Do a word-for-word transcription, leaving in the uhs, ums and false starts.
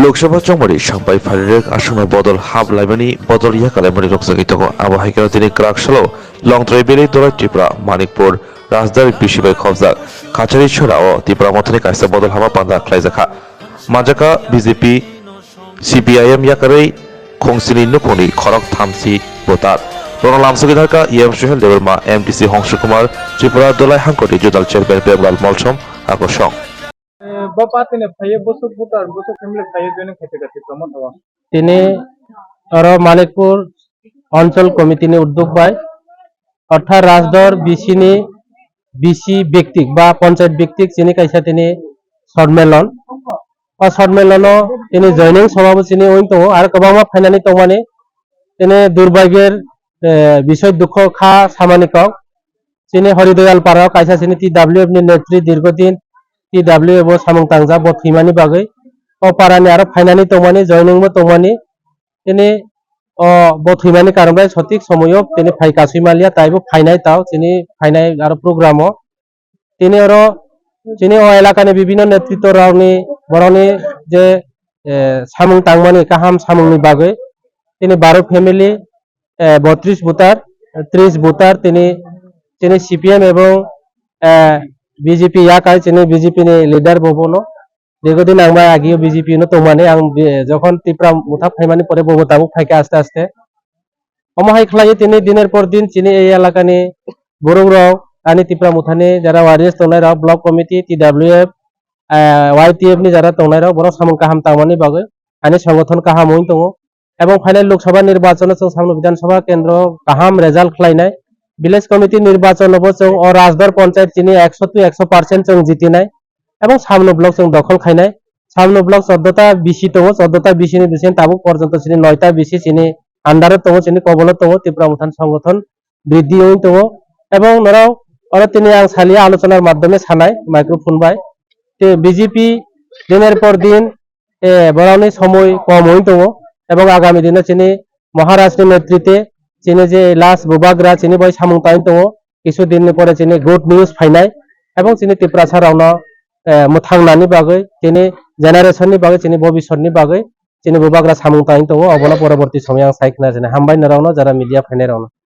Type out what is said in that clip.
Lok Sabha chongmari sangpai pharirwk aswkno bodol hap laimani, bodol yakalaimani rwkjagwi tongo. Abo hai kheno tini kwrak salo Longtrai Valley, Dolai Tripura, Manikpur, Rajdhani bisi bai khopjak Kachari Chhorao Tipra Mothani kaisa bodol hapma panda khlaijakha. Manjakha B J P, C P I M yakarwi khongsini nukhungni khorok thamsi voter. Bono lamsogwi thangkha E M Suhel Debbarma, M D C Hongshu Kumar, Tripura Dolai Hangkoti Zonal Chairman Premlal Molsom, Akosong. Eh, bo party ni phaiye bwswk voter, bwswk family phaiye joining khaite khaite tongma thawa. Tini oro Manikpur Anchal Committee ni uddog bai, orthat Rajdhor B C ni B C biktik ba Panchayat biktik chini kaisa tini Sonmelon. O Sonmelono tini joining sabha bo chini wng tongo, aro kwbangma phainani tongmani. Tini durbagir, eh, bisoi dukho kha samani kok. Chini Horidoyal Para o kaisa chini T W F ni netri dirgodin T W F o samung tangjak bo thwimani bagwi. O para ni aro phainani tongmani, joining bo tongmani. Tini o bo thwimani karon bai sotik somoio tini phai kasui maliya, taibo phainai tao chini phainai aro program o. Tini oro chini o elakani bibhinno netritto rokni borokni je, eh, samung tangmani kaham samungni bagwi tini baro family, eh, botris voter, tris voter tini, tini C P M ebong, eh, B J P yakai chini B J P ni leader bo bono. Dirgodin ang bai agio B J P no tongmani ang bi-, jokhon Tipra Motha phaimani pore bo tabuk phaikha aste aste. Omo hai khlaiwi tini diner por din chini ei elakani borok rok ani Tipra Mothani jara warriors tongnai rok, block committee, T W F, eh, Y T F ni jara tongnai rok borok samung kaham tangmani bagwi ani songothon kaham wng tongo. Ebong phainai Lok Sabha nirbachon o chwng samno Bidhan Sabha kendro kaham result khlainai. Village committee nirbachon o bo chwng o Rajdhor Panchayat chini ekso to ekso percent chwng jitinai. Ebong samno block chwng dokhol khainai. Samno block chordo ta B C tongo, chordo ta B C ni bising tabuk porjonto chini noita B C chini under o tongo, chini kobolo tongo, Tipra Mothan songothon briddi wng tongo. Ebong norok oro tini ang saliya alochonar maddhome sanai microphone bai. Te B J P diner por din, eh, borokni somoi kom wng tongo. Ebong agami dino chini Maharaj ni netrite chini je last bubagra chini bai samung tang tongo. Kisu din ni pore chini good news phainai. Ebong chini Tiprasa rokno, eh, mwthangnani bagwi, chini generation ni bagwi, chini bobiswt ni bagwi, chini bubagra samung tang tongo. Obono poroborti somoy ang sai khna sini. Hambai norokno jara media phainai rokno.